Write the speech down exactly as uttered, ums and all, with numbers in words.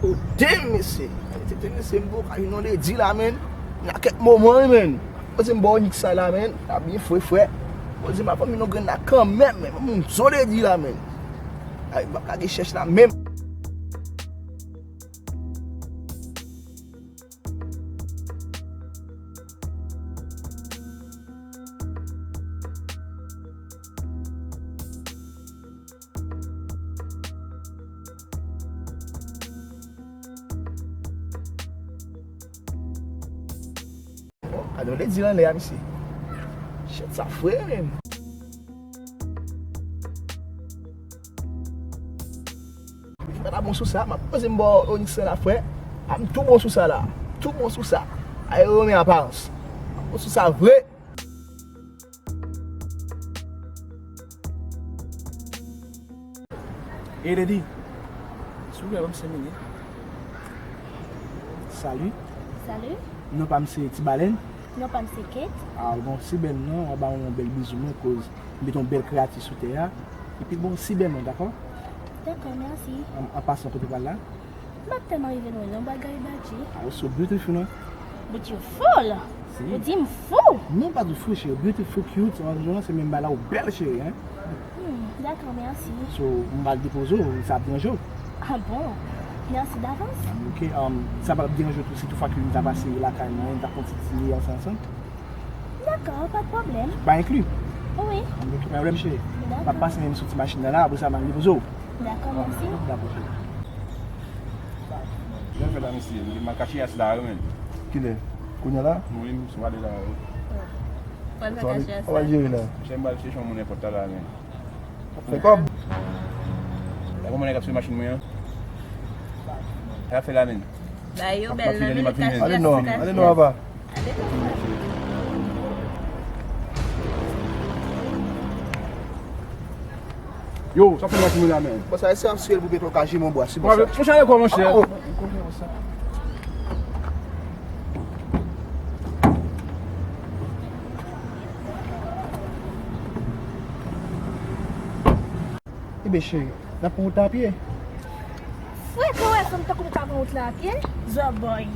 Oh damn, mesye. Tete mesye, m poko ka jwenn yon lady la, menn. Nan kèk moman, wi, menn. Poze m ba w Onyx sa la, menn. L ap byen fre, frè. Poze m ap ban m yon grenn la kanmenm, menn. Ban m yon lady la, menn. Ay, m p ap ka gen chèch la menm. Bon, gade yon lady lan lè a, mesye. Shit, sa fre, menn. Mwen pa bon sou sa, m ap poze m ba w Onyx la, frè. A m tou bon sou sa la. Tou bon sou sa. Ay, yo renmen aparans. M ap bon sou sa vre. Ey, lady, silvouplè, ban m senk minit. Salut. Salut. Non pa m se Ti Balèn. Non pa m se Kate. Ah, bon, si bèl non, w a ba yon bèl bizou mwen, koz m mete yon bèl kreyati sou tè a. Epi bon, si bèl non, dakò? Dakò, mèsi. An, an pasan, kote w pral la? M pa t tèlman rive lwen non, bagay badji. Ah, ou so beautiful, non? Beautiful? Si. Ou di m fou? Non, pa di fou, cheri. Beautiful, cute, an jeneral, se menm bagay la, ou bèl, cheri, hein? Hmm, dakò, mèsi. So, m pral depoze w, sa ap deranje w? Ah bon? Mèsi davans. Ah, ok, um, sa p ap deranje w tou, si toutfwa ke nou ta pase lakay mwen, nou ta pran ti dine ansanm, ansanm? Dakò, pa t pwoblèm. Pa enkli? Wi. An, ok, pa pwoblèm, cheri. Dakò. M ap pase menm sou ti machin nan la, apre sa, m al depoze w. Dakò, mèsi. Dakò, cheri. Jan fè la, mesye, m te mal kache yas la, wi, menn. Kilè? Kounye a la? Wi, m sou ale la, wi. Pral mal kache yas la. Ou al jere la. Chè, m pral chèche yon moun enpòtan la, menn. Fè kòb. Dakò, mwen, nèg ap sou machin mwen an. Sa fè la, menn. Ba yo bèl nan, men li kache. Ale non, ale non, ava. Yo, sa fè nan timoun la, men. Bon, sa, se ap siyel pou beton ka jime yon bwa, se bon sa. Monchè, ale kwa, monchè. Oh, oh. Ebyen, cheri, n ap pran wout la a pye? Frè, ka wè fanm tankou m ka pran wout la a pye? Zòbòy.